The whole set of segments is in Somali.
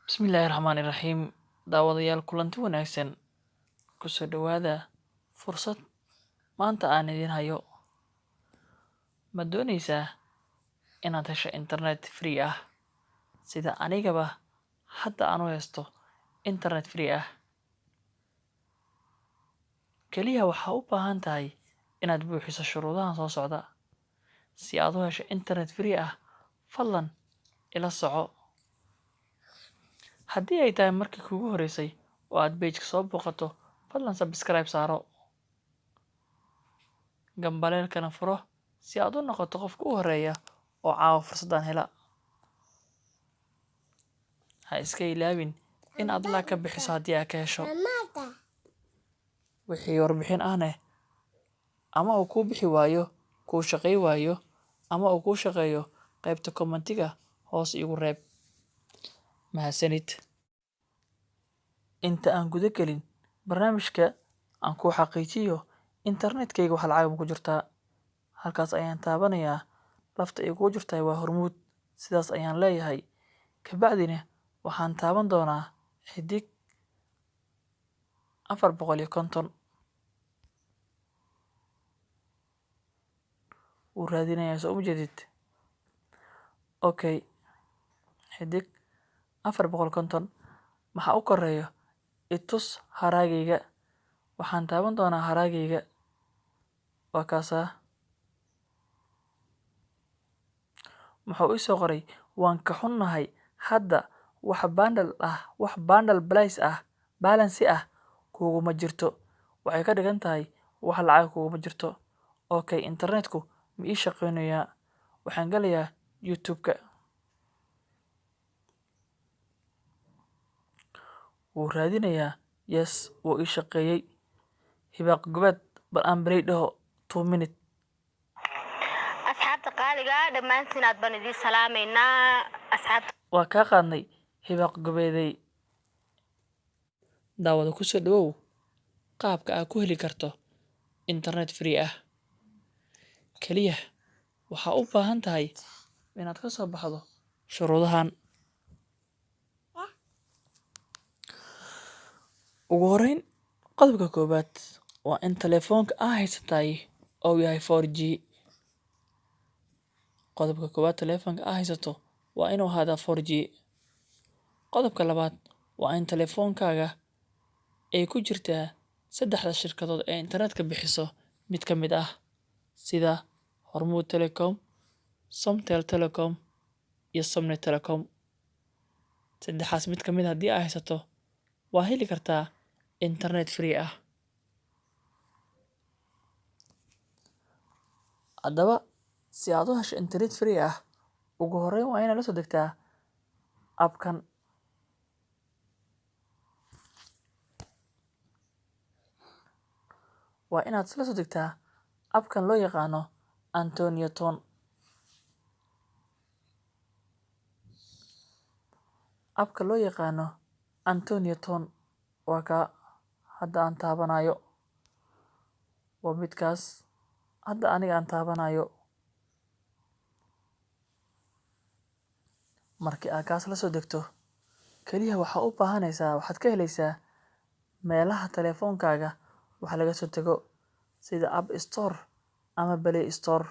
Bismillaahi Raxmaani Raxiim. Daawadayaal, kulanti wanaagsan. Kusoo dhawaada fursad maanta aan idiin hayo. Ma doonaysaa inaad hesho internet free ah sida anigaba hadda aan u haysto internet free ah? Kaliya waxaa u baahan tahay inaad buuxiso shuruudahan soo socda. Si aad u hesho internet free ah, fadlan ila soco. Haddii ay tahay markii kuugu horeysay oo aad page-ka soo booqato, fadlan subscribe saaro, gambaleelkana furo si aad u noqoto qofka u horeeya oo caawa fursaddan hela. Ha iska ilaawin in aad like ka bixiso haddii aad ka hesho. Wixii warbixin ahne ama uu kuu bixi waayo, kuu shaqey waayo ama uu kuu shaqeeyo, qaybta comment-iga hoos igu reeb. Mahadsanid. Inta aan guda gelin barnaamijka, aan kuu xaqiijiyo internetkayga wax lacag ma ku jirtaa. Halkaas ayaan taabanayaa. Lafta ay kugu jirtaa waa Hormuud. Sidaas ayaan leeyahay. Kabacdina waxaan taaban doonaa *450. Wuu raadinayaa, soo uma jeedid? Okay. *450. Maxaa u koreeyo? I tus haraagayga. Waxaan taaban doonaa haraagayga. Waa kaasaa. Muxuu ii soo qoray? Waan ka xunnahay, hadda wax bundle ah, wax bundle price ah, balance ah kuguma jirto. Waxay ka dhigan tahay wax lacag kuguma jirto. Okay, internetku ma ii shaqeynayaa? Waxaan galayaa YouTube-ka. Wuu raadinayaa. Yes, wuu ii shaqeeyay. Hibaaq Gobaad, bal aan play dhaho 2 minute. Asxaabta qaaliga, dhammaantiin aad baan idiin salaamaynaa, asxaabta. Waa kaa qaadnay, Hibaaq Gobeeday. Daawada, kusoo dhawow qaabka aad ku heli karto internet free ah. Kaliya waxaa u baahan tahay inaad ka soo baxdo shuruudahan. Ugu horreyn, qodobka koowaad waa in telefoonka aad haysatay uu yahay 4G. Qodobka koowaad, telefoonka aad haysato waa inuu ahaadaa 4G. Qodobka labaad waa in telefoonkaaga ay ku jirtaa saddexda shirkadood ee internetka bixiso mid ka mid ah, sida Hormuud Telecom, Somtel Telecom iyo Somnet Telecom. Saddexaas mid ka mid haddii aad haysato, waa heli kartaa internet free ah. Haddaba, si aad u hesho internet free ah, ugu horreyn waa inaad la soo degtaa app-kan. Waa inaad la soo degtaa app-kan loo yaqaano Antonio Tone. App-ka loo yaqaano Antonio Tone waa kaa hadda aan taabanayo. Waa midkaas hadda aniga aan taabanayo. Markii aad kaas la soo degto, kaliya waxaa u baahanaysaa, waxaad ka helaysaa meelaha telefoonkaaga wax laga soo tago sida App Store ama Play Store.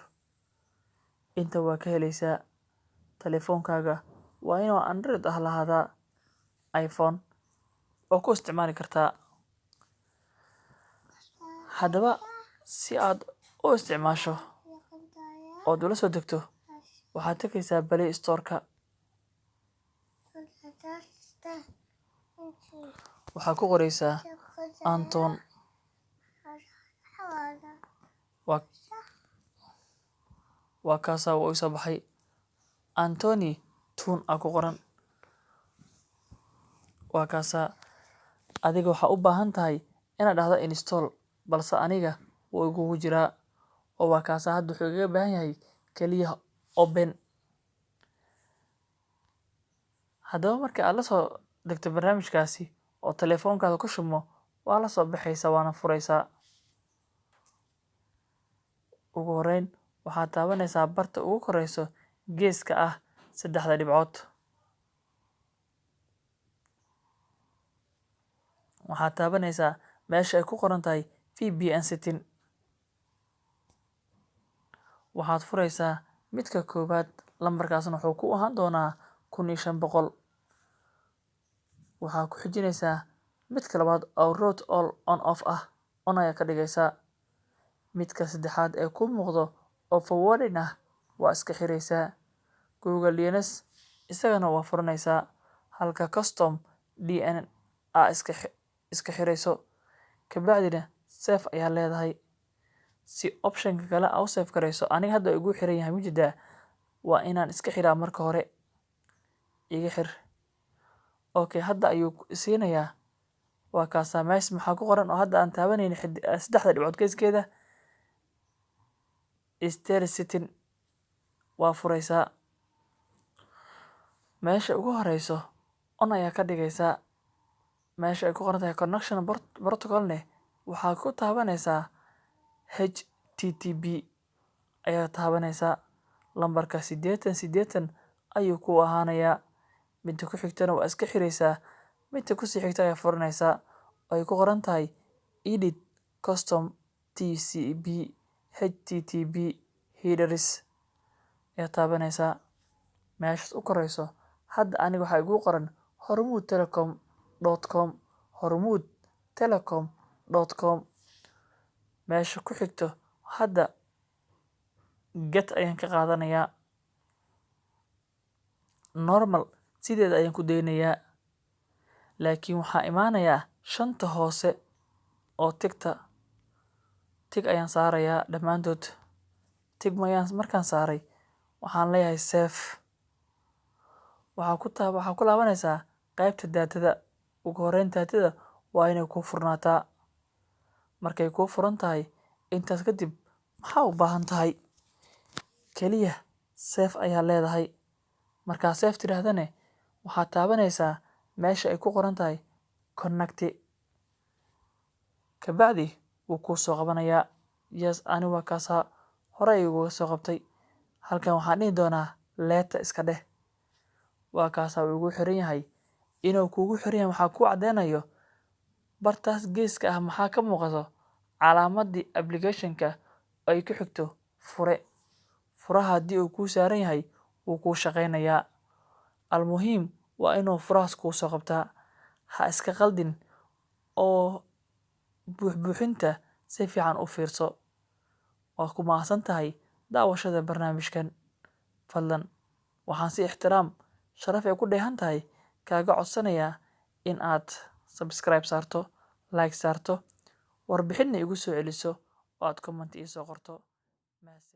Inta waa ka helaysaa. Telefoonkaaga waa inuu Android ah lahaadaa, iPhone oo ku isticmaali kartaa. Haddaba, si aad u isticmaasho ood ula soo degto, waxaad tegaysaa Play Store-ka. Waxaad ku qoraysaa Anton. Waa kaasaa, wuu ii soo baxay. Anthony Tune aa ku qoran. Waa kaasaa. Adiga waxaa u baahan tahay inaad dhahdo install, balse aniga wuu igugu jiraa oo waa kaasaa. Hadda wuxuu igaga baahan yahay kaliya open. Haddaba, marka aad la soo degto barnaamijkaasi oo telefoonkaada ku shubmo, waa la soo baxaysaa waana furaysaa. Ugu horreyn waxaad taabanaysaa barta ugu koreyso geeska ah, saddexda dhibcood. Waxaad taabanaysaa meesha ay ku qoran tahay VPN setting. Waxaad furaysaa midka koowaad, lambarkaasna wuxuu ku ahaan doonaa 1500. Waxaa ku xijinaysaa midka labaad oo route all on off ah, on ayaa ka dhigaysaa. Midka saddexaad ee ku muuqdo oo forwarding ah waa iska xiraysaa. Google DNS isagana waa furanaysaa, halka custom DNS aa iska xirayso. Kabacdina save ayaa leedahay si optionka kale aa u save garayso. Aniga hadda igu xiran yahay mujidaa, waa inaan iska xiraa marka hore. Iga xir. Okay, hadda ayuu siinayaa. Waa kaasaa. Meesha maxaa ku qoran oo hadda aan taabanaynin? Saddexda dhibcood geeskeeda, stealth setting waa furaysaa. Meesha ugu horeyso on ayaa ka dhigaysaa. Meesha ay ku qoran tahay connection protocol-ne waxaa ku taabanaysaa HTTP ayaa taabanaysaa. Lambarka 8080 ayuu ku ahaanayaa. Midda ku xigtana waa iska xiraysaa. Midda kusii xigta ayaa furanaysaa oo ay ku qoran tahay edit custom TCP HTTP headers ayaa taabanaysaa. Meeshas u koreyso hadda aniga waxaa igu qoran hormuudtelecom.com, hormuudtelecom.com. Meesha ku xigto hadda get ayaan ka qaadanayaa. Normal sideeda ayaan ku daynayaa, laakiin waxaa imaanayaa shanta hoose oo tickta. Tick ayaan saarayaa dhammaantood. Tick mayaan markaan saaray, waxaan leeyahay save. Waxaa ku laabanaysaa qaybta datada. Ugu horreyn datada waa inay kuu furnaataa. Markay kuu furan tahay, intaas kadib maxaa u baahan tahay? Keliya save ayaa leedahay. Markaa save tidhaahdane, waxaad taabanaysaa meesha ay ku qoran tahay connect. Kabacdi wuu kuu soo qabanayaa. Yes, ani waa kaasaa, hore ayuu uga soo qabtay. Halkan waxaan dhihi doonaa later iska dheh. Waa kaasaa, uu igu xiran yahay. Inuu kugu xiran yahay waxaa kuu caddeynayo bartaas geeska ah. Maxaa ka muuqato? Calaamadii application-ka ay ku xigto fure. Furaha haddii uu kuu saaran yahay, wuu kuu shaqeynayaa. Almuhiim waa inuu furahaas kuu soo qabtaa. Ha iska qaldin oo buuxbuuxinta si fiican u fiirso. Waa ku mahadsan tahay daawashada barnaamijkan. Fadlan waxaan si ixtiraam sharaf ay ku dheehan tahay kaaga codsanayaa in aad subscribe saarto, like saarto, warbixinna igu soo celiso oo aad comment ii soo qorto. Mahadsanid.